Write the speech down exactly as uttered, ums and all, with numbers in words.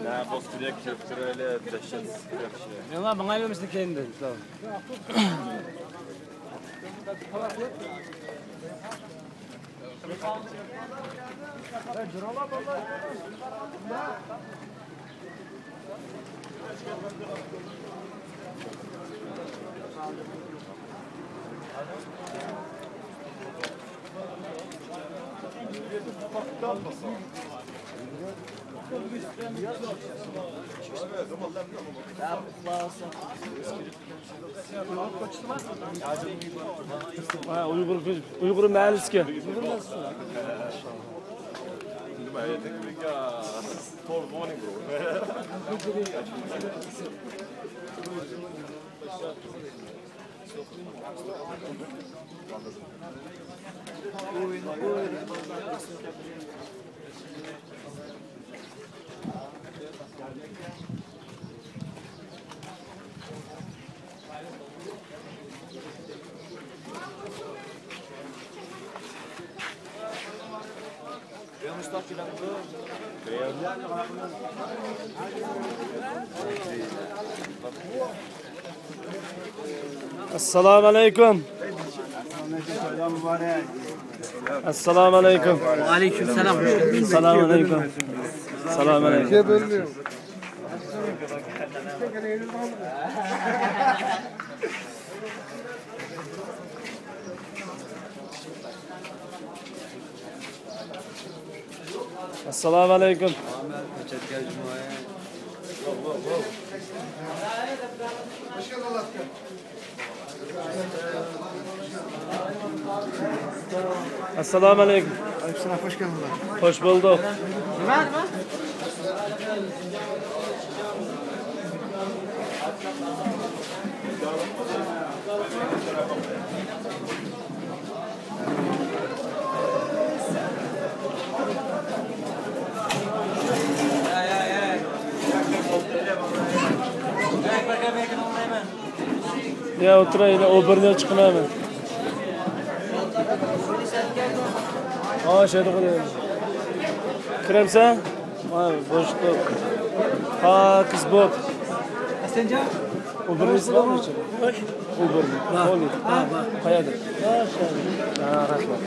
نە بوسكىدەك كۆپتۈرەلە دەھشەت كىرەكشى. ماڭا ماڭايلىمىسىنى كەينىدىن. ھە، ئۇيغۇر، ئۇيغۇر مەھەللىسىكەن. ئەسسالامۇ ئەلەيكۇم. ئەسسالامۇ ئەلەيكۇم. ۋەئەلەيكۇم سالام. سالام ئەلەيكۇم. سالام ئەلەيكۇم. ئەسسالامۇ ئەلەيكۇم. ئەسسالامۇ ئەلەيكۇم. ئەلەيكۇم سالام، خوش كەلدىڭلار. خوش بولدۇق. يا، ئولتۇراي، يەنە ئوبېرنى چىقىمەن مەن. ھا، شەيدە قوياي. كىرەمسەن؟ ھا، بوشلۇق. پاكىز بوپ. ئەسلەنجان. ئوبېرنى بارمۇ ئىچىدە؟ ئوبېرنى. بار. قولى. بار، بار. قەيەردە؟ ھا، رەھمەت.